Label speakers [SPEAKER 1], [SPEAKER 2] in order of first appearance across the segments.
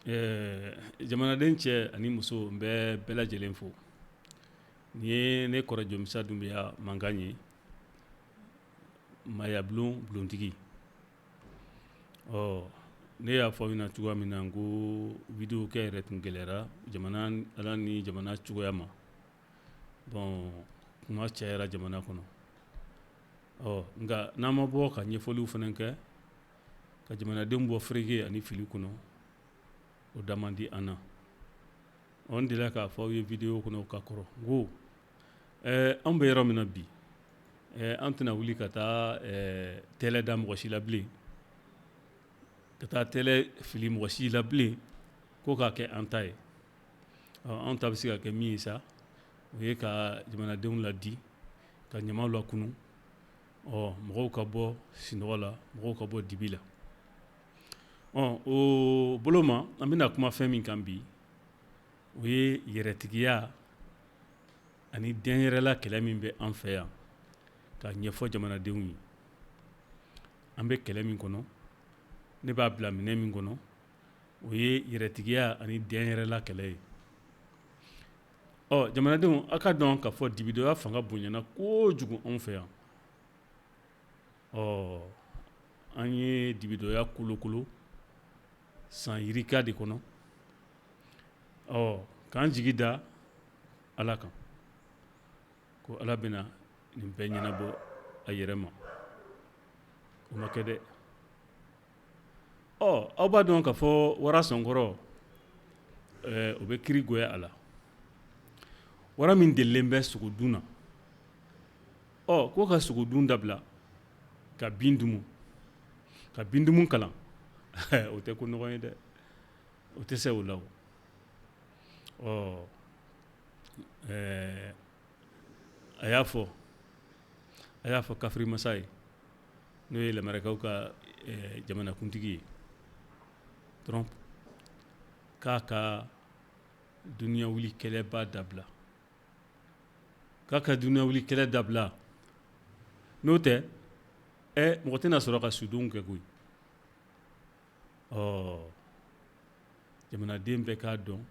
[SPEAKER 1] Jamanaden cɛ ani muso, n bɛ bɛɛ lajɛlen fo. Nin ye ne kɔrɔ Jɔmisa Dunbiya mankan ye, maayabulon bulontigi. Ɔ, ne y'a fɔ aw ɲɛna cogoya min na ko vidéo kɛ yɛrɛ tun gɛlɛyara jamana ala ni jamana cogoya ma. Bon, kuma cayara jamana kɔnɔ. Ɔ, nka n'an ma bɔ ka ɲɛfɔliw fana kɛ ka jamanadenw bɔ fereke ani fili kɔnɔ, o da man di an na. Ɔ, n delila k'a fɔ aw ye vidéo kɔnɔ ka kɔrɔ n ko anw bɛ yɔrɔ min na bi, an tɛna wuli ka taa tɛlɛ da mɔgɔ si la bilen, ka taa tɛlɛ fili mɔgɔ si la bilen ko k'a kɛ an ta ye. Ɔ, anw ta bɛ se ka kɛ min ye sa, o ye ka jamanadenw ladi, ka ɲamaw lakunu. Ɔ, mɔgɔw ka bɔ sinɔgɔ la, mɔgɔw ka bɔ dibi la. Ɔ, o bolo ma, an bɛna kuma fɛn min kan bi, o ye yɛrɛtigiya ani dɛnyɛrɛla kɛlɛ min bɛ an fɛ yan, k'a ɲɛfɔ jamanadenw ye. An bɛ kɛlɛ min kɔnɔ, ne b'a bila minɛ min kɔnɔ, o ye yɛrɛtigiya ani dɛnyɛrɛla kɛlɛ ye. Ɔ, jamanadenw, aw ka dɔn k'a fɔ dibidɔya fanga bonyana kojugu anw fɛ yan. Ɔ, an ye dibidɔya kolokolo san yirika de kɔnɔ. Ɔ, k'an jigi da Ala kan ko Ala bɛna nin bɛɛ ɲɛnabɔ a yɛrɛ ma, o ma kɛ dɛ. Ɔ, aw b'a dɔn k'a fɔ wara sɔnkɔrɔ, o bɛ kiri goya a la. Wara min delilen bɛ sogodun na, ɔ, k'o ka sogodun dabila ka bin dumu, ka bin dumu kalan, o tɛ ko nɔgɔn ye dɛ, o tɛ se o la. Ɔ, a y'a fɔ kafiri masa ye, n'o ye lamarakaw ka jamanakuntigi ye, Trump, k'a ka dunya wuli kɛlɛba dabila, k'a ka dunya wuli kɛlɛ dabila. N'o tɛ, mɔgɔ tɛna sɔrɔ ka sudenw kɛ koyi. Ɔ, jamanaden bɛɛ k'a dɔn,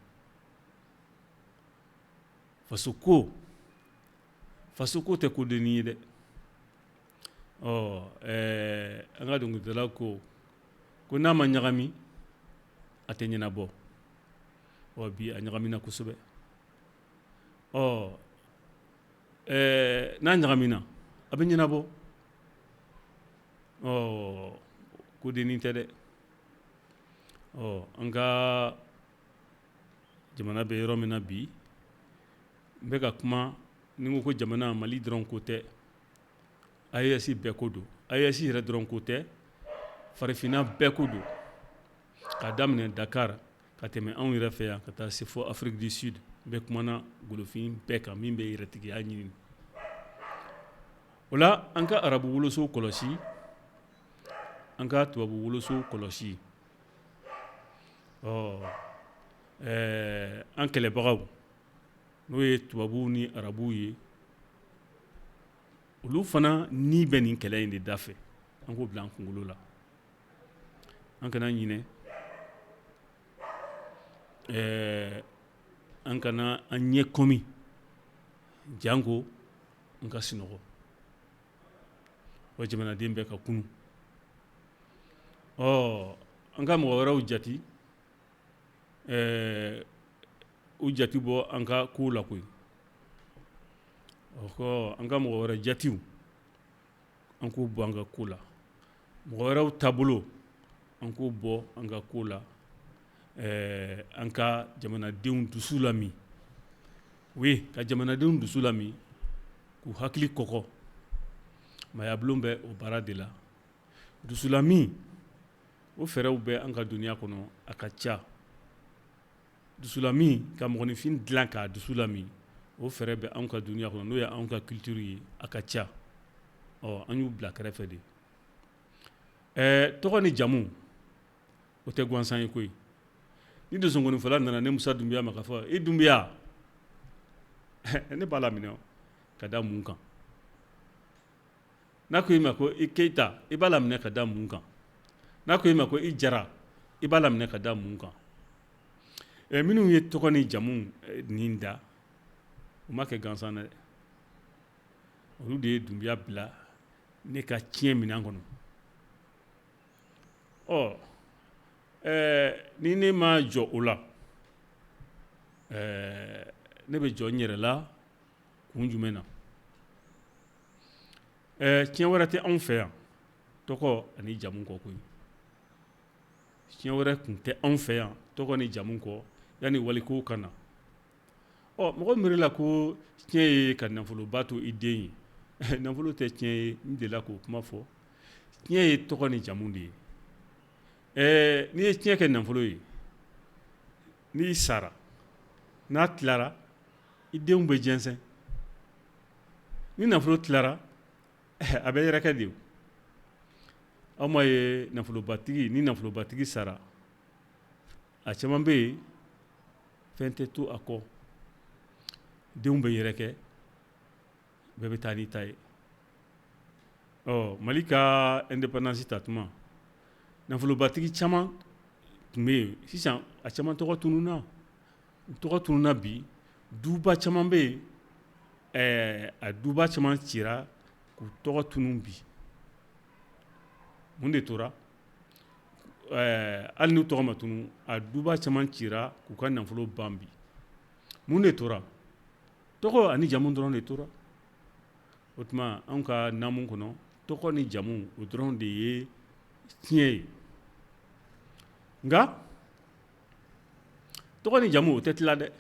[SPEAKER 1] faso ko, faso ko tɛ ko dennin ye dɛ. Ɔ, an ka dɔnkilidala ko ko n'a ma ɲagami, a tɛ ɲɛnabɔ. Ɔ, bi a ɲagamina kosɛbɛ. Ɔ, n'a ɲagamina, a bɛ ɲɛnabɔ. Ɔ, ko dennin tɛ dɛ. Ɔ, an ka jamana bɛ yɔrɔ min na bi, n bɛ ka kuma ni ko ko jamana Mali dɔrɔn ko tɛ, AES bɛɛ ko don, AES yɛrɛ dɔrɔn ko tɛ, farafinna bɛɛ ko don, k'a daminɛ Dakar ka tɛmɛ anw yɛrɛ fɛ yan ka taa se fo Afrique du Sud. N bɛ kumana golofin bɛɛ kan min bɛ yɛrɛtigiya ɲini. O la, an ka arabu wolosow kɔlɔsi, an ka tubabu wolosow kɔlɔsi. Ɔ, an kɛlɛbagaw, n'o ye tubabuw ni arabuw ye, olu fana ni bɛ nin kɛlɛ in de da fɛ. An k'o bila an kunkolo la, an kana ɲinɛ, an kana an ɲɛ kɔmi janko an ka sunɔgɔ. Wa jamanaden bɛɛ ka kunun. Ɔ, an ka mɔgɔ wɛrɛw jati, u jati bɔ an ka kow la koyi. Ɔ kɔ, an ka mɔgɔ wɛrɛ jatiw, an k'u bɔ an ka ko la. Mɔgɔ wɛrɛw taabolo, an k'u bɔ an ka ko la. An ka jamanadenw dusu lami, oui, ka jamanadenw dusu lami, k'u hakili kɔkɔ. Maayabulon bɛ o baara de la. Dusulami, o fɛɛrɛw bɛ an ka dunya kɔnɔ, a ka ca. Dusulami, ka mɔgɔninfin dilan k'a dusu lami, o fɛɛrɛ bɛ anw ka dunya kɔnɔ, n'o ye anw ka culture ye, a ka ca. Ɔ, an y'u bila kɛrɛfɛ de. Tɔgɔ ni jamu, o tɛ gansan ye koyi. Ni donsongonifɔla nana ne Musa Dunbiya ma k'a fɔ i Dunbiya, ne b'a laminɛ ka da mun kan? N'a ko i ma ko i Keyita, i b'a laminɛ ka da mun kan? N'a ko i ma ko i Jara, i b'a laminɛ ka da mun kan? Minnu ye tɔgɔ ni jamu nin da, u ma kɛ gansan dɛ. Olu de ye Dunbuya bila ne ka tiɲɛ minɛn kɔnɔ. Ɔ ni ne ma jɔ o la, ne bɛ jɔ n yɛrɛ la kun jumɛn na? Tiɲɛ wɛrɛ tɛ anw fɛ yan tɔgɔ ani jamu kɔ koyi. Tiɲɛ wɛrɛ tun tɛ anw fɛ yan tɔgɔ ni jamu kɔ yanni waliko ka na. Ɔ mɔgɔ miiri la ko tiɲɛ ye ka nafoloba to i den ye. Nafolo tɛ tiɲɛ ye, n delila k'o kuma fɔ. Tiɲɛ ye tɔgɔ ni jamu de ye. N'i ye tiɲɛ kɛ nafolo ye, n'i sara, n'a tilara, i denw bɛ jɛnsɛn. Ni nafolo tilara, a bɛ yɛrɛkɛ de. Aw ma ye nafolobatigi, ni nafolobatigi sara, a caman bɛ yen, fɛn tɛ to a kɔ, denw bɛ yɛrɛkɛ, bɛɛ bɛ taa n'i ta ye. Ɔ Mali ka indépendance ta tuma, nafolobatigi caman tun bɛ yen. Sisan a caman tɔgɔ tununna, u tɔgɔ tununna bi. Duba caman bɛ yen, a duba caman cira k'u tɔgɔ tunun bi. Mun de tora? Hali n'u tɔgɔ ma tunun, a duba caman cira k'u ka nafolo ban bi. Mun de tora? Tɔgɔ ani jamu dɔrɔn de tora. O tuma anw ka naamu kɔnɔ, tɔgɔ ni jamu, o dɔrɔn de ye tiɲɛ ye. Nka tɔgɔ ni jamu, o tɛ tila dɛ.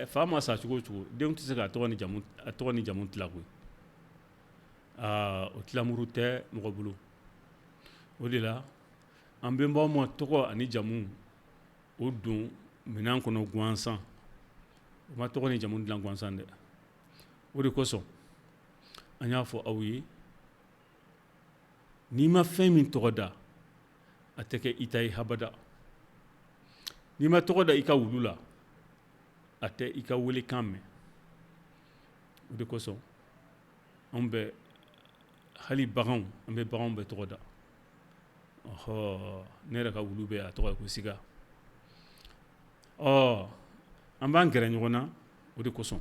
[SPEAKER 1] Fa ma sa cogo o cogo, denw tɛ se ka tɔgɔ ni jamu, a tɔgɔ ni jamu tila koyi. Aa, o tilamuru tɛ mɔgɔ bolo. O de la an bɛnbaw ma tɔgɔ ani jamu o don minɛn kɔnɔ gansan. U ma tɔgɔ ni jamu dilan gansan dɛ. O de kosɔn an y'a fɔ aw ye, n'i ma fɛn min tɔgɔ da, a tɛ kɛ i ta ye habada. N'i ma tɔgɔ da i ka wulu la, a tɛ i ka welekan mɛn. O de kosɔn anw bɛ hali baganw, an bɛ baganw bɛɛ tɔgɔ da. Ɔhɔ, ne yɛrɛ ka wulu bɛ, a tɔgɔ ye ko Siga. Ɔ an b'an gɛrɛ ɲɔgɔn na, o de kosɔn.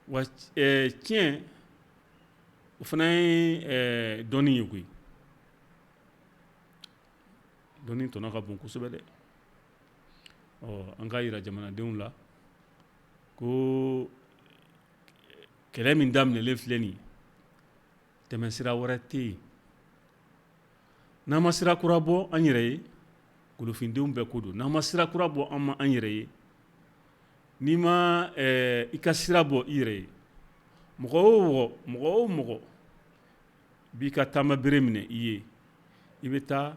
[SPEAKER 1] Wa tiɲɛ, o fana ye dɔnni ye koyi. Dɔnni tɔnɔ ka bon kosɛbɛ dɛ. Ɔ an k'a jira jamanadenw la ko kɛlɛ min daminɛlen filɛ nin ye, tɛmɛsira wɛrɛ tɛ yen. N'an ma sira kura bɔ an yɛrɛ ye, golofindenw bɛɛ ko don. N'an ma sira kura bɔ an ma an yɛrɛ ye, n'i ma i ka sira bɔ i yɛrɛ ye, mɔgɔ o mɔgɔ, mɔgɔ o mɔgɔ b'i ka taama bere minɛ i ye, i bɛ taa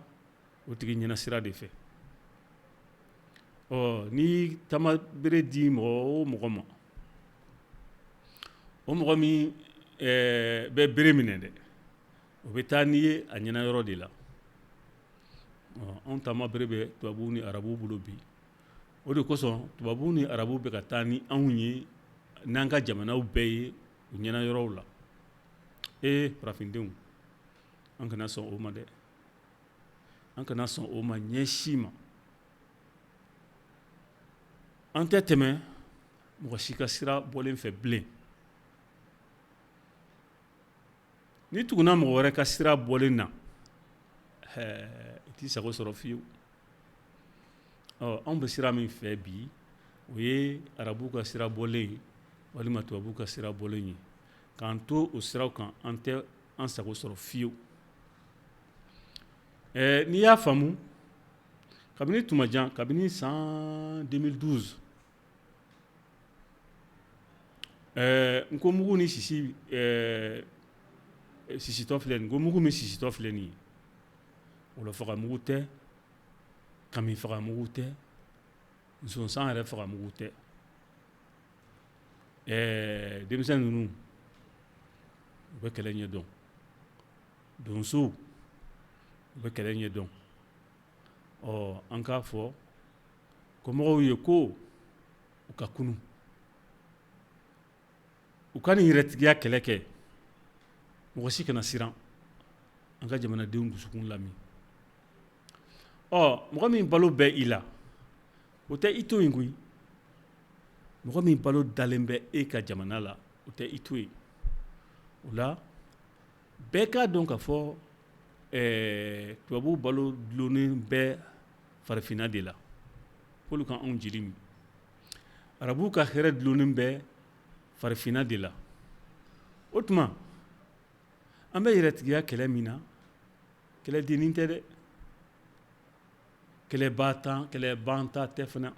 [SPEAKER 1] o tigi ɲɛna sira de fɛ. Ɔ n'i taama bere di mɔgɔ o mɔgɔ ma, o mɔgɔ min bɛ bere minɛ dɛ, o bɛ taa n'i ye a ɲɛna yɔrɔ de la. Anw taama bere bɛ tubabuw ni arabuw bolo bi. O de kosɔn tubabuw ni arabuw bɛ ka taa ni anw ye n'an ka jamanaw bɛɛ ye u ɲɛna yɔrɔw la. Ee farafindenw, an kana sɔn o ma dɛ. An kana sɔn o ma ɲɛ si ma. An tɛ tɛmɛ mɔgɔ si ka sira bɔlen fɛ bilen. N'i tuguna mɔgɔ wɛrɛ ka sira bɔlen na, i t'i sago sɔrɔ fiyewu. Ɔ anw bɛ sira min fɛ bi, o ye arabuw ka sira bɔlen ye walima tubabuw ka sira bɔlen ye. K'an to o siraw kan, an tɛ an sago sɔrɔ fiyewu. N'i y'a faamu, kabini tuma jan, kabini san 2012, n ko mugu ni sisi sisitɔ filɛ nin, ko mugu min sisitɔ filɛ nin ye, wɔlɔ faga mugu tɛ, kami faga mugu tɛ, nsonsan yɛrɛ faga mugu tɛ. Denmisɛn ninnu, u bɛ kɛlɛ ɲɛ dɔn. Donsow, u bɛ kɛlɛ ɲɛ dɔn. Ɔ an k'a fɔ kɔmɔgɔw ye ko u ka kunun, u ka nin yɛrɛtigiya kɛlɛ kɛ. Mɔgɔ si kana siran. An ka jamanadenw dusukun lami. Ɔ, mɔgɔ min balo bɛ i la, o tɛ i to yen koyi. Mɔgɔ min balo dalen bɛ e ka jamana la, o tɛ i to yen. O la, bɛɛ k'a dɔn k'a fɔ tubabuw balo dulonnen bɛ farafinna de la, k'olu ka anw jeli min. Arabuw ka hɛrɛ dulonnen bɛ farafinna de la. O tuma, an bɛ yɛrɛtigiya kɛlɛ min na, kɛlɛ dennin tɛ dɛ, kɛlɛ banta tɛ fana.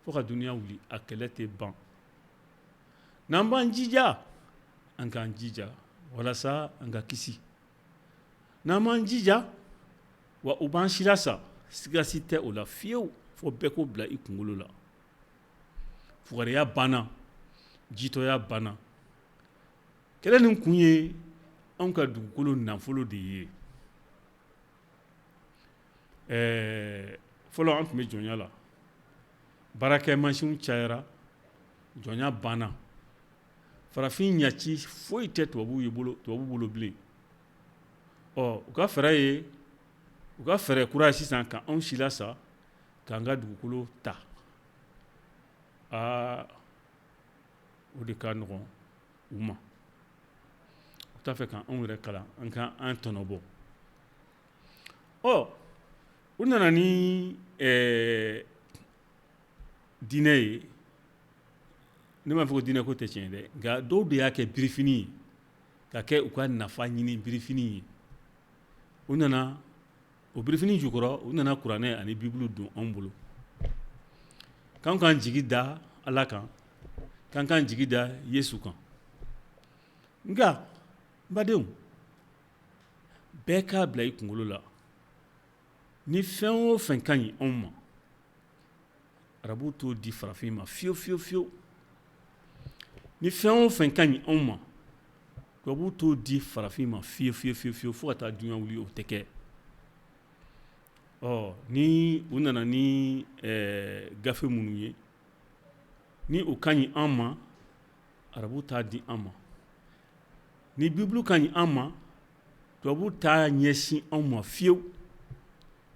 [SPEAKER 1] Fo ka dunya wuli, a kɛlɛ tɛ ban. N'an b'an jija, an k'an jija walasa an ka kisi. N'an m'an jija, wa u b'an sira sa, siga si tɛ o la fiyewu. Fo bɛɛ k'o bila i kunkolo la. Fugariya banna, jitɔya banna. Kɛlɛ nin kun ye anw ka dugukolo nafolo de ye. Fɔlɔ an tun bɛ jɔnya la, baarakɛ mansinw cayara, jɔnya banna. Farafin ɲaci foyi tɛ tubabu bolo bilen. Ɔ, u ka fɛɛrɛ ye, u ka fɛɛrɛ kura ye sisan ka anw si lasa, k'an ka dugukolo ta. Aa, o de ka nɔgɔn u ma. U t'a fɛ ka anw yɛrɛ kalan, an ka an tɔnɔ bɔ. Ɔ, u nana ni diinɛ ye. Ne m'a fɔ ko diinɛ ko tɛ tiɲɛ dɛ, nka dɔw de y'a kɛ birifini ye, ka kɛ u ka nafa ɲini birifini ye. U nana o birifini jukɔrɔ, u nana kuranɛ ani bibulu don anw bolo, k'an k'an jigi da Ala kan, k'an k'an jigi da Yesu kan. Nka n badenw, bɛɛ k'a bila i kunkolo la, ni fɛn o fɛn ka ɲi anw ma, arabuw t'o di farafin ma fiyewu fiyewu fiyewu. Ni fɛn o fɛn ka ɲi anw ma, tubabuw t'o di farafin ma fiyewu fiyewu fiyewu fiyewu, fo ka taa dunya wuli, o tɛ kɛ. Ɔ, ni u nana ni gafe minnu ye, ni o ka ɲi an ma, arabuw t'a di an ma. Ni bibulu ka ɲi an ma, tubabuw t'a ɲɛsin anw ma fiyewu,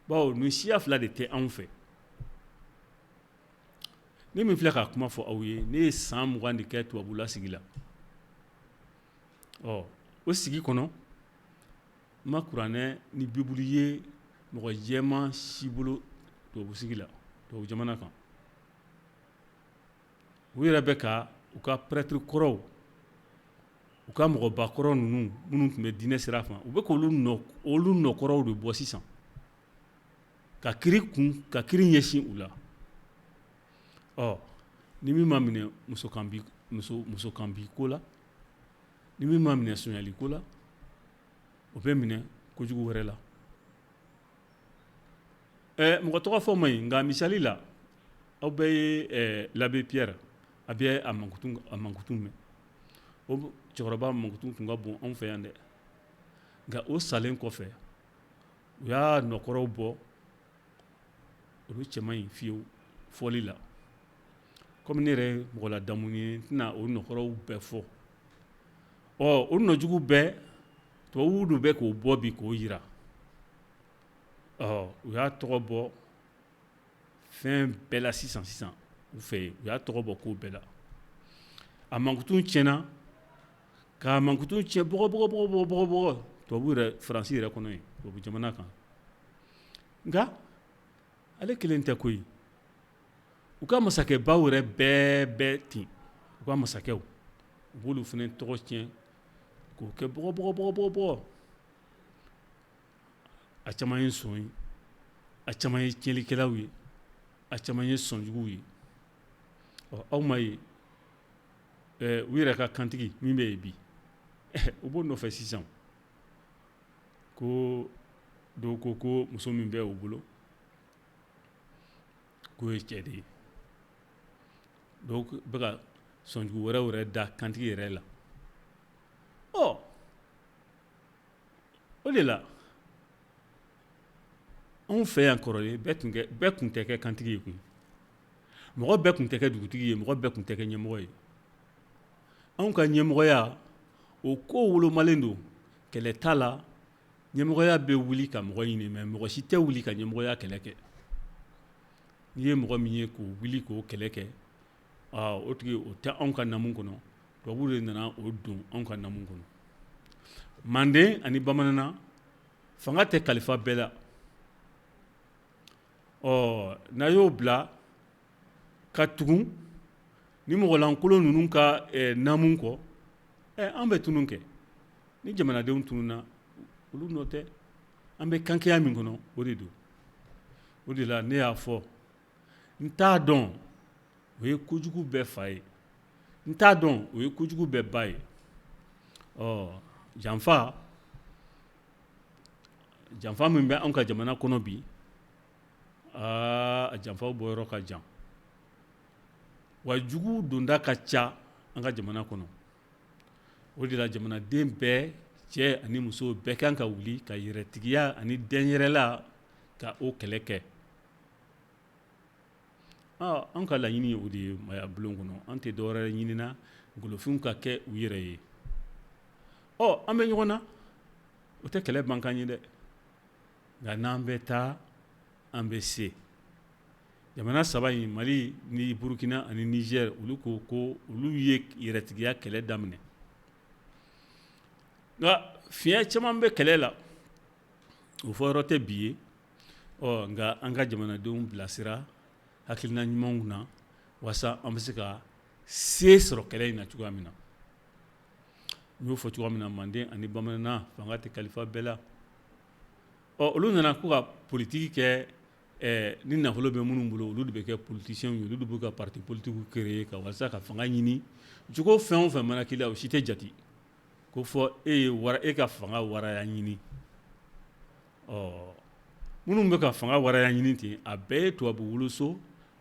[SPEAKER 1] bawo nin siya fila de tɛ anw fɛ. Ne min filɛ ka kuma fɔ aw ye, ne ye san 20 de kɛ tubabula sigi la. Ɔ, o sigi kɔnɔ, n ma kuranɛ ni bibulu ye mɔgɔ jɛman si bolo tubabu sigi la, tubabu jamana kan. U yɛrɛ bɛ ka u ka prêtre kɔrɔw, u ka mɔgɔbakɔrɔ ninnu minnu tun bɛ diinɛ sira kan, u bɛ k'olu olu nɔkɔrɔw de bɔ sisan, ka kiri kun, ka kiri ɲɛsin u la. Ɔ, ni min ma minɛ muso kan bi ko la, ni min ma minɛ sonyali ko la, o bɛ minɛ kojugu wɛrɛ la. Mɔgɔ tɔgɔ fɔ man ɲi, nka misali la, aw bɛɛ ye l'abbé Pierre, a bɛ a mankutu mɛn. O cɛkɔrɔba mankutu tun ka bon anw fɛ yan dɛ. Nka o salen kɔfɛ, u y'a nɔkɔrɔw bɔ, olu cɛ man ɲi fiyewu fɔli la. Komi ne yɛrɛ ye mɔgɔ ladamu ye, n tɛna o nɔkɔrɔw bɛɛ fɔ. Ɔ, o nɔjugu bɛɛ tubabuw de bɛ k'o bɔ bi k'o jira. Ɔ, u y'a tɔgɔ bɔ fɛn bɛɛ la sisan sisan u fɛ yen, u y'a tɔgɔ bɔ ko bɛɛ la. A mankutu tiɲɛna, k'a mankutu tiɲɛ bɔgɔ bɔgɔ bɔgɔ bɔgɔ bɔgɔ bɔgɔ tubabu yɛrɛ, Faransi yɛrɛ kɔnɔ yen, tubabu jamana kan. Nka ale kelen tɛ koyi, u ka masakɛbaw yɛrɛ bɛɛ bɛ ten. U ka masakɛw, u b'olu fana tɔgɔ tiɲɛ k'o kɛ bɔgɔ bɔgɔ bɔgɔ bɔgɔ bɔgɔ. A caman ye son ye, a caman ye tiɲɛlikɛlaw ye, a caman ye sɔnjuguw ye. Ɔ, aw ma ye, u yɛrɛ ka kantigi min bɛ yen bi, u b'o nɔfɛ sisan, ko dɔw ko ko muso min bɛ u bolo k'o ye cɛ de ye. Dɔw bɛ ka sɔnjugu wɛrɛw yɛrɛ da kantigi yɛrɛ la. Ɔ, o de la anw fɛ yan kɔrɔlen, bɛɛ tun tɛ kɛ kantigi ye koyi, mɔgɔ bɛɛ tun tɛ kɛ dugutigi ye, mɔgɔ bɛɛ tun tɛ kɛ ɲɛmɔgɔ ye. Anw ka ɲɛmɔgɔya, o ko wolomalen don, kɛlɛ t'a la. Ɲɛmɔgɔya bɛ wuli ka mɔgɔ ɲini, mais mɔgɔ si tɛ wuli ka ɲɛmɔgɔya kɛlɛ kɛ. N'i ye mɔgɔ min ye k'o wuli k'o kɛlɛ kɛ, o tigi o tɛ anw ka namu kɔnɔ. Tubabu de nana o don anw ka namu kɔnɔ. Manden ani bamanan, fanga tɛ kalifa bɛɛ la. Ɔ n'a y'o bila ka tugu ni mɔgɔlankolon ninnu ka namu kɔ, an bɛ tunun kɛ. Ni jamanadenw tununna, olu nɔ tɛ. An bɛ kankeya min kɔnɔ, o de don. O de la ne y'a fɔ, n t'a dɔn, o ye kojugu bɛɛ fa ye, n t'a dɔn, o ye kojugu bɛɛ ba ye. Ɔ janfa, janfa min bɛ anw ka jamana kɔnɔ bi, aa, a janfaw bɔ yɔrɔ ka jan wa jugu donda ka ca an ka jamana kɔnɔ. O de la jamanaden bɛɛ, cɛ ani muso bɛɛ, kan ka wuli ka yɛrɛtigiya ani dɛnyɛrɛla ka o kɛlɛ kɛ. An ka laɲini ye o de ye maaya bulon kɔnɔ. An tɛ dɔwɛrɛ ɲinina, golofinw ka kɛ u yɛrɛ ye. Ɔ an bɛ ɲɔgɔn na, o tɛ kɛlɛ mankan ye dɛ, nka n'an bɛ taa, an bɛ se. Jamana saba in, Mali ni Burukina ani Niger, olu ko ko olu ye yɛrɛtigiya kɛlɛ daminɛ, nka fiɲɛ caman bɛ kɛlɛ la, o fɔ yɔrɔ tɛ bi ye. Ɔ nka an ka jamanadenw bilasira hakilina ɲumanw na, walasa an bɛ se ka se sɔrɔ kɛlɛ in na cogoya min na. N y'o fɔ cogoya min na, manden ani bamanan, fanga tɛ kalifa bɛɛ la. Ɔ olu nana k'u ka politiki kɛ. Ni nafolo bɛ minnu bolo, olu de bɛ kɛ politiciens ye, olu de b'u ka parti politique créer ka walasa ka fanga ɲini. Jogo fɛn o fɛn mana k'i la, o si tɛ jate ko fɔ e ye wara, e ka fanga waraya ɲini. Ɔ minnu bɛ ka fanga waraya ɲini ten, a bɛɛ ye tubabu woloso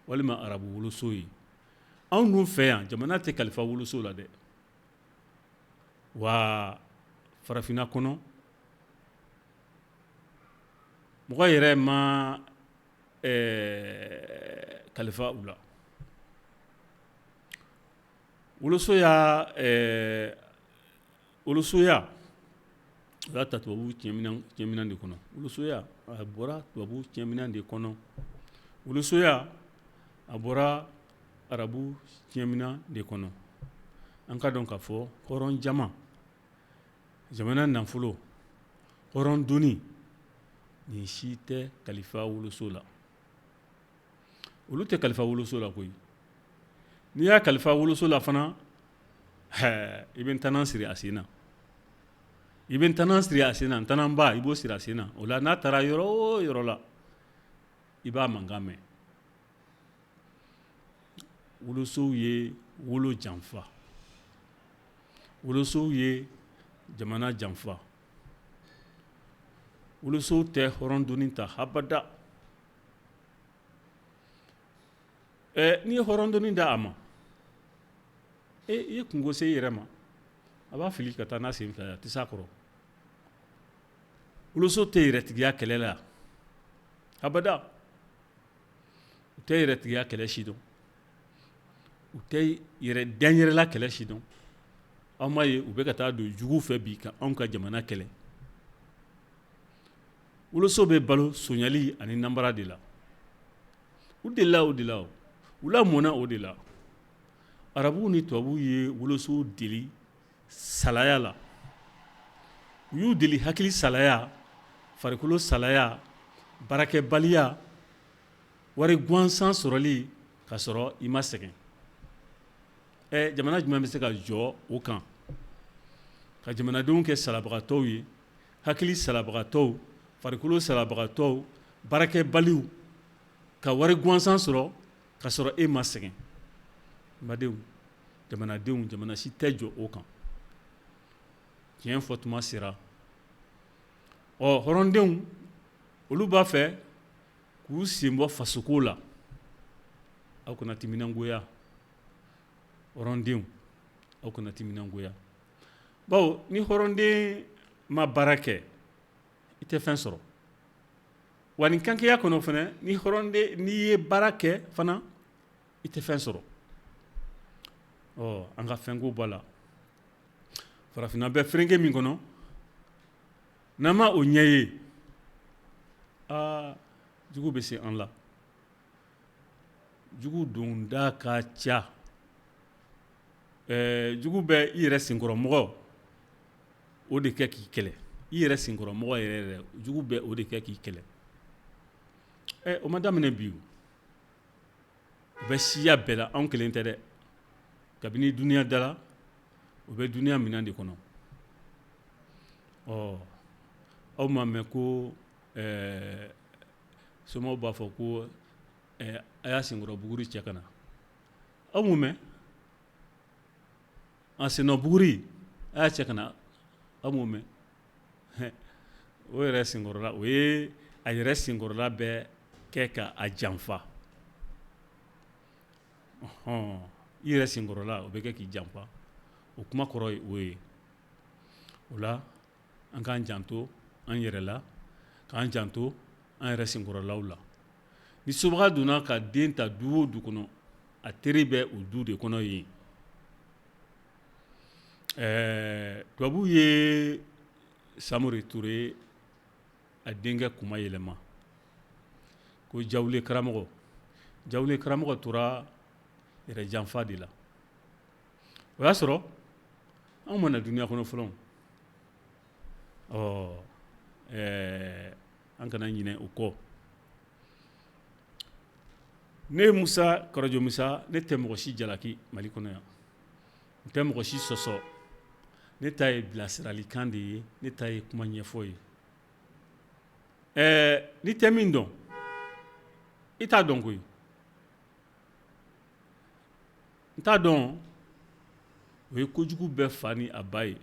[SPEAKER 1] walima arabu woloso ye. Anw dun fɛ yan, jamana tɛ kalifa woloso la dɛ. Wa farafinna kɔnɔ, mɔgɔ yɛrɛ ma kalifa u la. Wolosoya, wolosoya, o y'a ta tubabu cɛminɛn de kɔnɔ. Wolosoya, a bɔra tubabu cɛminɛn de kɔnɔ. Wolosoya, a bɔra arabu cɛminɛn de kɔnɔ. An ka dɔn k'a fɔ hɔrɔn jama, jamana nafolo, hɔrɔn doni, nin si tɛ kalifa woloso la. Olu tɛ kalifa woloso la koyi. N'i y'a kalifa woloso la fana, i bɛ ntanan siri a sen na, i bɛ ntanan siri a sen na, ntananba, i b'o siri a sen na. O la, n'a taara yɔrɔ o yɔrɔ la, i b'a mankan mɛn. Wolosow ye wolo janfa, wolosow ye jamana janfa. Wolosow tɛ hɔrɔn doni ta habada. N'i ye hɔrɔn doni da a ma, e i ye kunko se i yɛrɛ ma. A b'a fili ka taa n'a sen fila ye, a tɛ s'a kɔrɔ. Woloso tɛ yɛrɛtigiya kɛlɛ la abada. U tɛ yɛrɛtigiya kɛlɛ si dɔn, u tɛ yɛrɛ dɛnyɛrɛla kɛlɛ si dɔn. Aw m'a ye, u bɛ ka taa don jugu fɛ bi ka anw ka jamana kɛlɛ. Woloso bɛ balo sonyali ani nanbara de la. U delila o de la, u lamɔna o de la. Arabuw ni tubabuw ye wolosow deli salaya la. U y'u deli hakili salaya, farikolo salaya, baarakɛbaliya, wari gansan sɔrɔli ka sɔrɔ i ma sɛgɛn. Ɛ jamana jumɛn bɛ se ka jɔ o kan, ka jamanadenw kɛ salabagatɔw ye, hakili salabagatɔw, farikolo salabagatɔw, baarakɛbaliw, ka wari gansan sɔrɔ ka sɔrɔ e ma sɛgɛn? Badenw, jamanadenw, jamana si tɛ jɔ o kan. Tiɲɛ fɔ tuma sera. Ɔ hɔrɔndenw, olu b'a fɛ k'u sen bɔ fasoko la. Aw kana timinangoya, hɔrɔndenw, aw kana timinangoya, bawo ni hɔrɔnden ma baara kɛ, i tɛ fɛn sɔrɔ. Wa nin kankeya kɔnɔ fana, ni hɔrɔnden, n'i ye baara kɛ fana, i tɛ fɛn sɔrɔ. Ɔ an ka fɛnko bɔ la. Farafinna bɛ ferenke min kɔnɔ. N'an ma o ɲɛ ye, aa, jugu bɛ se an la. Jugu donda ka ca. Jugu bɛ i yɛrɛ senkɔrɔmɔgɔ o de kɛ k'i kɛlɛ. I yɛrɛ senkɔrɔmɔgɔ yɛrɛ yɛrɛ, jugu bɛ o de kɛ k'i kɛlɛ. O ma daminɛ bi, o bɛ siya bɛɛ la, anw kelen tɛ dɛ. Kabini dunya dara, o bɛ dunya minɛn de kɔnɔ. Ɔ, aw m'a mɛn ko somaw b'a fɔ ko a y'a senkɔrɔ buguri cɛ ka na? Aw m'o mɛn? A sennɔ buguri, a y'a cɛ ka na. Aw m'o mɛn? O yɛrɛ senkɔrɔla, o ye a yɛrɛ senkɔrɔla bɛ kɛ ka a janfa. Ɔhɔn, i yɛrɛ senkɔrɔla, o bɛ kɛ k'i janfa, o kuma kɔrɔ ye o ye. O la, an k'an janto an yɛrɛ la, k'an janto an yɛrɛ senkɔrɔlaw la. Ni sobaga donna ka den ta du o du kɔnɔ, a teri bɛ o du de kɔnɔ yen. Tubabu ye Samori Ture a denkɛ kuma yɛlɛma ko Jawule karamɔgɔ. Jawule karamɔgɔ tora yɛrɛ janfa de la. O y'a sɔrɔ anw ma na dunya kɔnɔ fɔlɔ. Ɔ, an kana ɲinɛ o kɔ. Ne Musa Karajo Musa, ne tɛ mɔgɔ si jalaki Mali kɔnɔ yan, n tɛ mɔgɔ si sɔsɔ. Ne ta ye bilasiralikan de ye, ne ta ye kuma ɲɛfɔ ye. N'i tɛ min dɔn, i t'a dɔn koyi. N t'a dɔn, o ye kojugu bɛɛ fa ni a ba ye.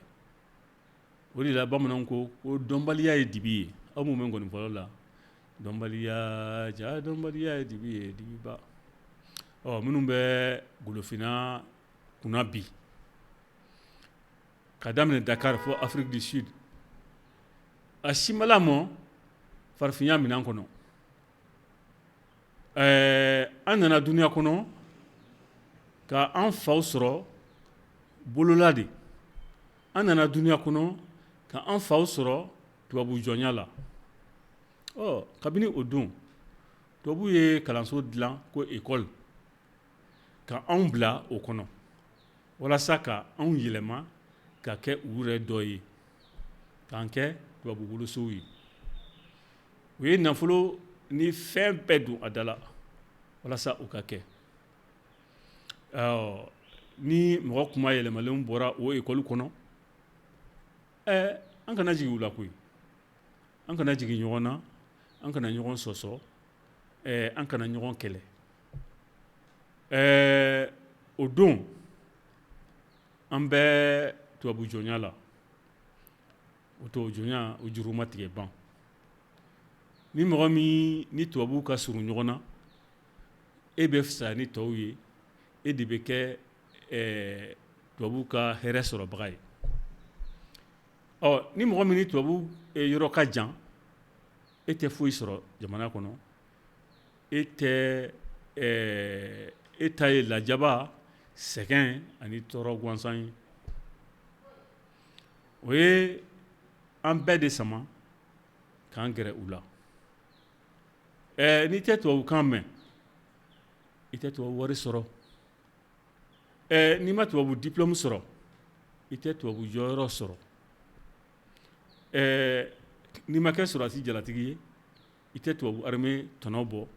[SPEAKER 1] O de la bamananw ko ko dɔnbaliya ye dibi ye. Aw m'o mɛn nkɔni fɔlɔ la? Dɔnbaliya ja, dɔnbaliya ye dibi ye, dibiba. Ɔ, minnu bɛ golofinna kunna bi, ka daminɛ Dakar fo Afrique du Sud, a si ma lamɔ farafinya minɛn kɔnɔ. An nana dunya kɔnɔ ka an faw sɔrɔ bolola de. An nana dunya kɔnɔ ka an faw sɔrɔ tubabu jɔnya la. Ɔ, kabini o don, tubabu ye kalanso dilan ko école, ka anw bila o kɔnɔ walasa ka anw yɛlɛma ka kɛ u yɛrɛ dɔ ye, k'an kɛ tubabu wolosow ye. U ye nafolo ni fɛn bɛɛ don a da la walasa o ka kɛ. Ni mɔgɔ kuma yɛlɛmalen bɔra o école kɔnɔ, an kana jigin u la koyi. An kana jigin ɲɔgɔn na, an kana ɲɔgɔn sɔsɔ, an kana ɲɔgɔn kɛlɛ. O don an bɛ tubabu jɔnya la. O tubabu jɔnya, o juru ma tigɛ ban. Ni mɔgɔ min ni tubabu ka surun ɲɔgɔn na, e bɛ fisaya ni tɔw ye, e de bɛ kɛ tubabu ka hɛrɛ sɔrɔbaga ye. Ɔ, ni mɔgɔ min ni tubabu yɔrɔ ka jan, e tɛ foyi sɔrɔ jamana kɔnɔ. E tɛ, e ta ye lajaba, sɛgɛn ani tɔɔrɔ gansan ye. O ye an bɛɛ de sama k'an gɛrɛ u la. N'i tɛ tubabukan mɛn, i tɛ tubabu wari sɔrɔ. N'i ma tubabu diplôme sɔrɔ, i tɛ tubabu jɔyɔrɔ sɔrɔ. N'i ma kɛ sɔrɔdasi jalatigi ye, i tɛ tubabu armée tɔnɔ bɔ.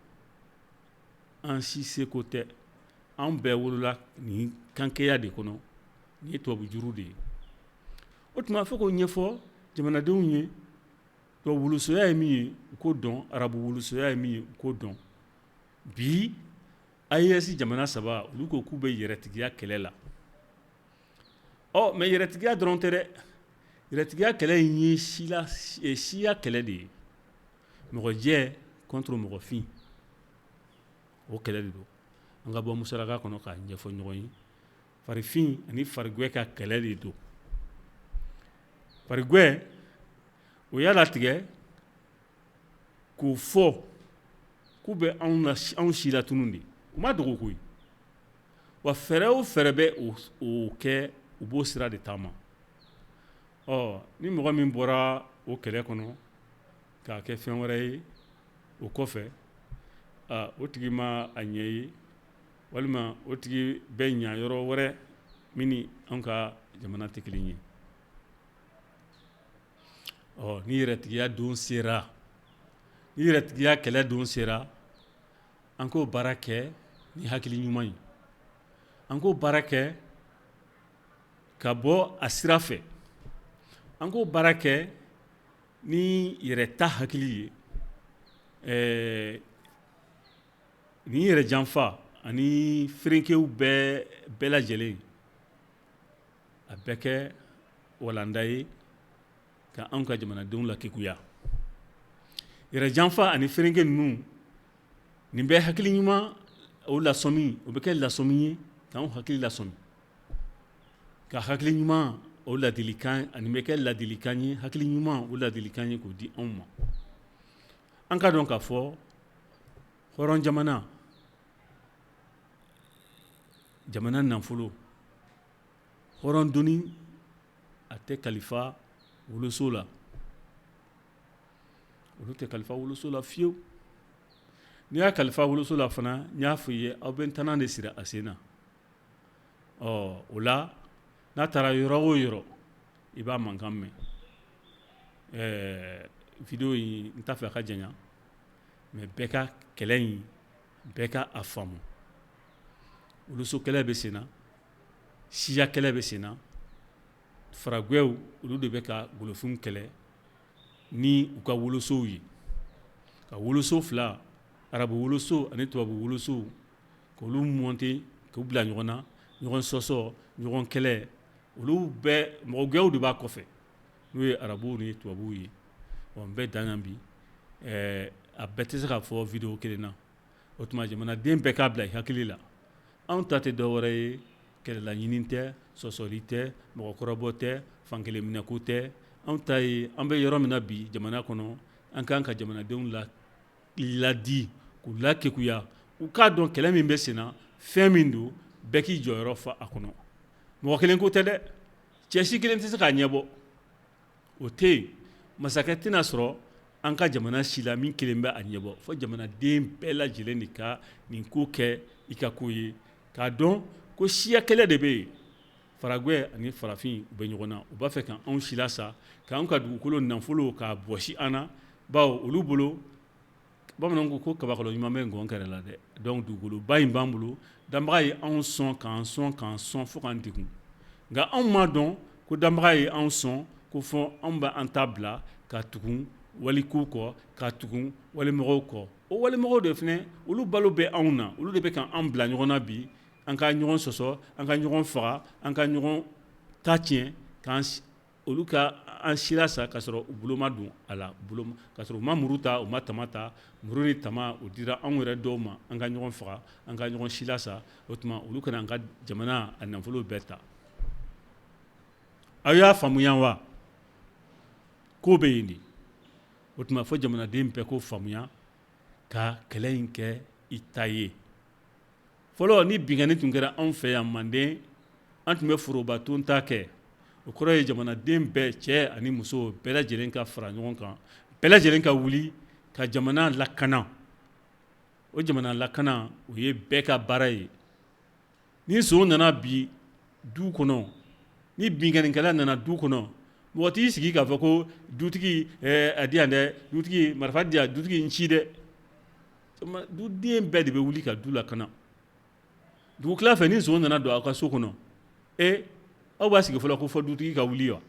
[SPEAKER 1] An si seko tɛ. An bɛɛ wolola nin kankɛya de kɔnɔ, nin ye tubabu juru de ye. O tuma, fo k'o ɲɛfɔ jamanadenw ye. Tubabu wolosoya ye min ye, u k'o dɔn. Arabu wolosoya ye min ye, u k'o dɔn. Bi, AES jamana saba, olu ko k'u bɛ yɛrɛtigiya kɛlɛ la. Ɔ, mais yɛrɛtigiya dɔrɔn tɛ dɛ. Yɛrɛtigiya kɛlɛ in ye siya kɛlɛ de ye. Mɔgɔ jɛ contre mɔgɔ fin, o kɛlɛ de don. An ka bɔ musaraka kɔnɔ k'a ɲɛfɔ ɲɔgɔn ye. Farifin ani farigwɛ ka kɛlɛ de don. Farigwɛ, o y'a latigɛ k'o fɔ k'u bɛ anw si latunun de. U ma dogo koyi. Wa fɛɛrɛ o fɛɛrɛ bɛ o kɛ, u b'o sira de taama. Ɔ, ni mɔgɔ min bɔra o kɛlɛ kɔnɔ k'a kɛ fɛn wɛrɛ ye o kɔfɛ, o tigi ma a ɲɛ ye, walima o tigi bɛ ɲa yɔrɔ wɛrɛ min ni an ka jamana tɛ kelen ye. Ɔ ni yɛrɛtigiya don sera, ni yɛrɛtigiya kɛlɛ don sera, an k'o baara kɛ ni hakili ɲuman ye, an k'o baara kɛ ka bɔ a sira fɛ, an k'o baara kɛ ni yɛrɛ ta hakili ye. Ni yɛrɛ janfa ani ferekew bɛɛ lajɛlen, a bɛɛ kɛ walanda ye ka anw ka jamanadenw lakekuya. Yɛrɛ janfa ani ferenke ninnu, nin bɛ hakili ɲuman o lasɔmi, o bɛ kɛ lasɔmi ye k'anw hakili lasɔmi, ka hakili ɲuman o ladilikan, ani bɛ kɛ ladilikan ye, hakili ɲuman o ladilikan ye k'o di anw ma. An ka dɔn k'a fɔ hɔrɔn jamana, jamana nafolo, hɔrɔn doni a tɛ kalifa woloso la, olu tɛ kalifa woloso la fiyewu. N'i y'a kalifa woloso la fana, n y'a fɔ i ye, aw bɛ ntanan de siri a sen na. Ɔ o la, n'a taara yɔrɔ o yɔrɔ, i b'a mankan mɛn. Vidéo in, n t'a fɛ a ka janya, mais bɛɛ ka kɛlɛ in, bɛɛ ka a faamu. Woloso kɛlɛ bɛ sen na, siya kɛlɛ bɛ sen na. Faragwɛw, olu de bɛ ka golofinw kɛlɛ ni u ka wolosow ye, ka woloso fila, arabu woloso ani tubabu wolosow, k'olu monter, k'u bila ɲɔgɔn na, ɲɔgɔn sɔsɔ, ɲɔgɔn kɛlɛ. Olu bɛɛ mɔgɔgɛw de b'a kɔfɛ, n'o ye arabuw ni tubabuw ye. N bɛ dan yan bi. A bɛɛ tɛ se ka fɔ vidéo kelen na. O tuma, jamanaden bɛɛ k'a bila i hakili la, anw ta tɛ dɔwɛrɛ ye, kɛlɛlaɲini tɛ, sɔsɔli tɛ, mɔgɔkɔrɔbɔ tɛ, fankelen minɛko tɛ. Anw ta ye, an bɛ yɔrɔ min na bi jamana kɔnɔ, an kan ka jamanadenw la ladi, k'u lakekuya, u k'a dɔn kɛlɛ min bɛ sen na, fɛn min don, bɛɛ k'i jɔyɔrɔ fa a kɔnɔ. Mɔgɔ kelen ko tɛ dɛ, cɛ si kelen tɛ se k'a ɲɛbɔ, o tɛ yen. Masakɛ tɛna sɔrɔ an ka jamana si la min kelen bɛ a ɲɛbɔ, fo jamanaden bɛɛ lajɛlen de ka nin ko kɛ i ka ko ye, k'a dɔn ko siya kɛlɛ de bɛ yen. Faragwɛ ani farafin, u bɛ ɲɔgɔn na, u b'a fɛ ka anw si lasa, k'an ka dugukolo nafolo k'a bɔsi an na, bawo olu bolo, bamananw ko ko kabakɔlɔ ɲuman bɛ ngɔn kɛrɛ la dɛ. Donc dugukoloba in b'an bolo, danbaga ye anw sɔn, k'an sɔn, k'an sɔn fo k'an degun. Nka anw m'a dɔn ko danbaga ye anw sɔn ko fɔ anw bɛ an ta bila ka tugun waliko kɔ, ka tugun walimɔgɔw kɔ. O walimɔgɔw de fana, olu balo bɛ anw na, olu de bɛ ka anw bila ɲɔgɔn na bi, an ka ɲɔgɔn sɔsɔ, an ka ɲɔgɔn faga, an ka ɲɔgɔn ta tiɲɛ, k'an olu ka an sira sa, ka sɔrɔ u bolo ma don a la, ka sɔrɔ u ma muru ta, u ma tama ta. Muru ni tama, o dira anw yɛrɛ dɔw ma, an ka ɲɔgɔn faga, an ka ɲɔgɔn sila sa. O tuma, olu kana an ka jamana a nafolo bɛɛ ta. Aw y'a faamuya wa? Ko bɛ yen de. O tuma, fo jamanaden bɛɛ k'o faamuya, ka kɛlɛ in kɛ i ta ye. Fɔlɔ, ni binkanni tun kɛra anw fɛ yan Manden, an tun bɛ forobaton ta kɛ. O kɔrɔ ye jamanaden bɛɛ, cɛ ani muso, bɛɛ lajɛlen ka fara ɲɔgɔn kan, bɛɛ lajɛlen ka wuli ka jamana lakana. O jamana lakana, o ye bɛɛ ka baara ye. Ni son nana bi du kɔnɔ, ni binkannikɛla nana du kɔnɔ, mɔgɔ t'i sigi k'a fɔ ko dutigi, a di yan dɛ, dutigi, marifa di yan, dutigi, n ci dɛ. Duden bɛɛ de bɛ wuli ka du lakana. Dugutila fɛ, ni son nana don aw ka so kɔnɔ, e aw b'a sigi fɔlɔ ko fɔ dutigi ka wuli wa?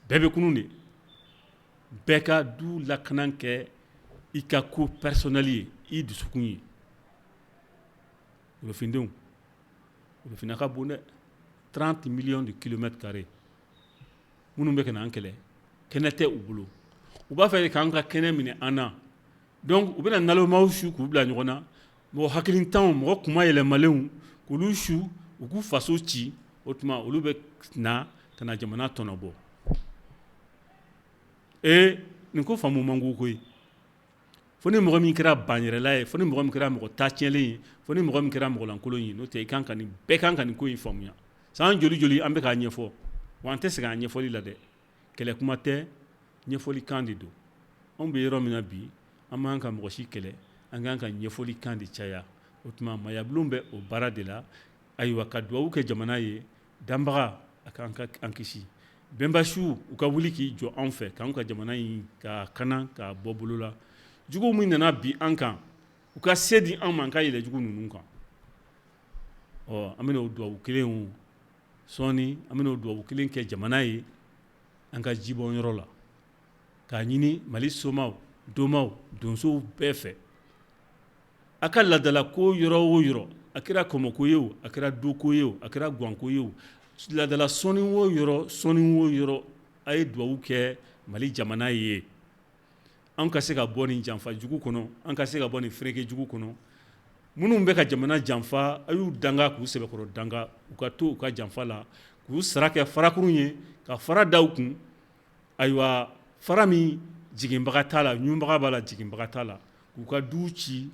[SPEAKER 1] Bɛɛ bɛ kunun de, bɛɛ ka du lakana kɛ i ka ko personnel ye, i dusukun ye. Golofindenw, golofinna ka bon dɛ, 30 millions de kilomètres carrés. Minnu bɛ ka an kɛlɛ, kɛnɛ tɛ u bolo, u b'a fɛ k'an ka kɛnɛ minɛ an na. Donc u bɛna nalomaw su k'u bila ɲɔgɔn na, mɔgɔ hakilintanw, mɔgɔ kuma yɛlɛmalenw, k'olu su, u k'u faso ci. O tuma, olu bɛ na ka na jamana tɔnɔbɔ. Ee, nin ko faamu man go koyi. Fo ni mɔgɔ min kɛra banyɛrɛla ye, fo ni mɔgɔ min kɛra mɔgɔ ta tiɲɛlen ye, fo ni mɔgɔ min kɛra mɔgɔlankolon ye. N'o tɛ, i kan ka nin bɛɛ kan ka nin ko in faamuya. San joli joli an bɛ k'a ɲɛfɔ wa, an tɛ sɛgɛn a ɲɛfɔli la dɛ. Kɛlɛ kuma tɛ. Ɲɛfɔlikan de don. Anw bɛ yɔrɔ min na bi, an man ka mɔgɔ si kɛlɛ, an kan ka ɲɛfɔlikan de caya. O tuma Mayabulon bɛ o baara de la. Ayiwa, ka dugawu kɛ jamana ye, danbaga a k'an ka an kisi bɛnbasiw, u ka wuli k'i jɔ an fɛ k'an ka jamana in ka kana k'a bɔ bolo la. Juguw min nana bi an kan, u ka se di an ma, an ka yɛlɛ jugu ninnu kan. Ɔ, an bɛna o dugawu kelen sɔɔni, an bɛna o dugawu kelen kɛ jamana ye an ka jibɔn yɔrɔ la, k'a ɲini Mali somaw, domaw, donsow bɛɛ fɛ, a ka laadala ko yɔrɔ o yɔrɔ, a kɛra kɔmɔko ye o, a kɛra doko ye o, a kɛra gwanko ye o, laadala sɔnni o yɔrɔ, sɔnni o yɔrɔ, a ye dugawu kɛ Mali jamana ye, an ka se ka bɔ nin janfa jugu kɔnɔ, an ka se ka bɔ nin fereke jugu kɔnɔ. Minnu bɛ ka jamana janfa, a y'u danga, k'u sɛbɛkɔrɔ danga, u ka to u ka janfa la, k'u sara kɛ farakurun ye, ka fara da u kun. Ayiwa, fara min jiginbaga t'a la, ɲunbaga b'a la, jiginbaga t'a la. K'u ka du ci,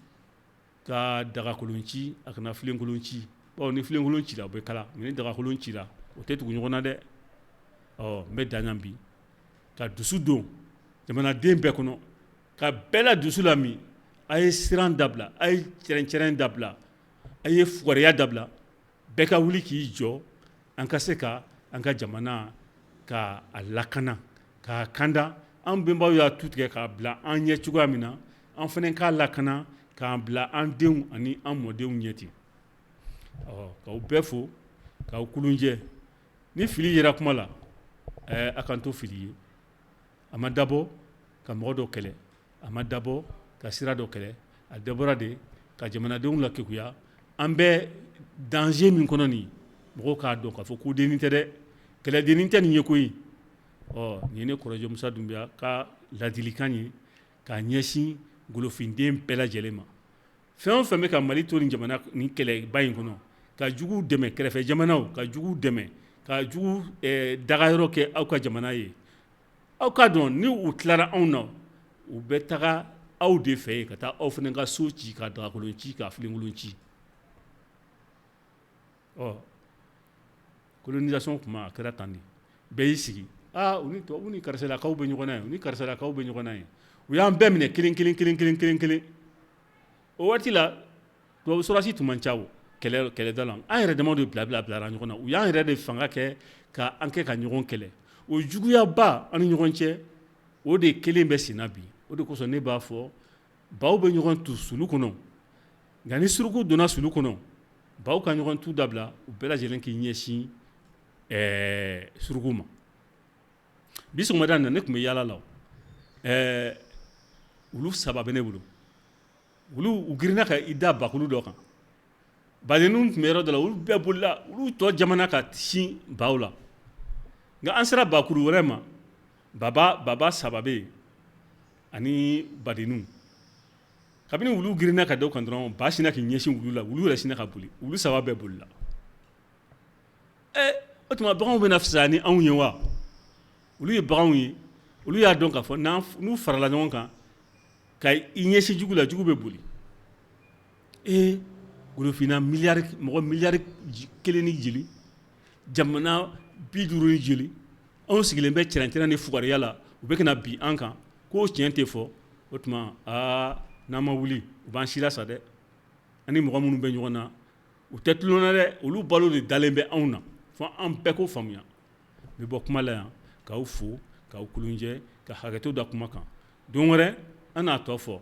[SPEAKER 1] ka dagakolon ci, a kana filenkolon ci, bawo ni filenkolon cira, o bɛ kala, ni dagakolon cira, o tɛ tugu ɲɔgɔn na dɛ. Ɔ, n bɛ dan yan bi, ka dusu don jamanaden bɛɛ kɔnɔ, ka bɛɛ la dusu lamin. A ye siran dabila, a ye cɛrɛncɛrɛn dabila, a ye fugariya dabila. Bɛɛ ka wuli k'i jɔ, an ka se ka an ka jamana ka a lakana, k'a kanda. An bɛnbaw y'a tu tigɛ k'a bila an ɲɛ cogoya min na, an fana k'a lakana k'an bila an denw ani an mɔdenw ɲɛ ten. Ɔ, k'aw bɛɛ fo, k'aw kulunjɛ. Ni fili yera kuma la, a k'an to fili ye. A ma dabɔ ka mɔgɔ dɔ kɛlɛ, a ma dabɔ ka sira dɔ kɛlɛ, a dabɔra de ka jamanadenw lakekuya. An bɛ danger min kɔnɔ nin, mɔgɔw k'a dɔn k'a fɔ ko dennin tɛ dɛ, kɛlɛdennin tɛ nin ye koyi. Ɔ, nin ye ne kɔrɔjɛ Musa Dunbiya ka ladilikan ye k'a ɲɛsin golofinden bɛɛ lajɛlen ma. Fɛn o fɛn bɛ ka Mali to nin jamana nin kɛlɛba in kɔnɔ, ka juguw dɛmɛ, kɛrɛfɛ jamanaw ka juguw dɛmɛ, ka jugu dagayɔrɔ kɛ aw ka jamana ye, aw k'a dɔn ni u tilara anw na, u bɛ taga aw de fɛ yen, ka taa aw fana ka so ci, ka dagakolon ci, ka filenkolon ci. Ɔ, colonisation kuma a kɛra tan de. Bɛɛ y'i sigi, aa, u ni tubabu ni karisalakaw bɛ ɲɔgɔn na ye, u ni karisalakaw bɛ ɲɔgɔn na ye. U y'an bɛɛ minɛ kelen kelen kelen kelen kelen kelen. O waati la, tubabu sɔrɔdasi tun man ca kɛlɛ kɛlɛda la. An yɛrɛ damaw de bila bila bilara ɲɔgɔn na. U y'an yɛrɛ de fanga kɛ ka an kɛ ka ɲɔgɔn kɛlɛ. O juguyaba an ni ɲɔgɔn cɛ, o de kelen bɛ sen na bi. O de kosɔn ne b'a fɔ, baw bɛ ɲɔgɔn tu sulu kɔnɔ, nka ni suruku donna sulu kɔnɔ, baw ka ɲɔgɔn tu dabila, u bɛɛ lajɛlen k'i ɲɛsin suruku ma. Bi sɔgɔmada in na, ne tun bɛ yaala la, wulu saba bɛ ne bolo. Wulu u girinna ka i da bakulu dɔ kan. Badenninw tun bɛ yɔrɔ dɔ la, olu bɛɛ bolila, olu tɔ jamana ka sin baw la. Nka an sera bakuru wɛrɛ ma, baba baba saba bɛ yen ani badenninw. Kabini wulu girinna ka da o kan dɔrɔn, ba sinna k'i ɲɛsin wulu la, wulu yɛrɛ sinna ka boli, wulu saba bɛɛ bolila. O tuma baganw bɛna fisaya ni anw ye wa? Olu ye baganw ye, olu y'a dɔn k'a fɔ n'u farala ɲɔgɔn kan ka i ɲɛsin jugu la, jugu bɛ boli. Ee, golofinna miliyari, mɔgɔ miliyari 1 ni jeli, jamana 50 ni jeli, anw sigilen bɛ cɛrɛncɛrɛn ni fugariya la, u bɛ ka na bin an kan k'o tiɲɛ tɛ fɔ. O tuma aa, n'an ma wuli, u b'an si lasa dɛ. Ani mɔgɔ minnu bɛ ɲɔgɔn na, u tɛ tulon na dɛ, olu balo de dalen bɛ anw na, fo an bɛɛ k'o faamuya. N bɛ bɔ kuma la yan k'aw fo, k'aw kulunjɛ, ka hakɛto da kuma kan. Don wɛrɛ an n'a tɔ fɔ,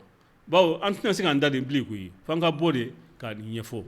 [SPEAKER 1] bawo an tɛna se k'an da de bilen koyi, fo an ka bɔ de ka nin ɲɛfɔ.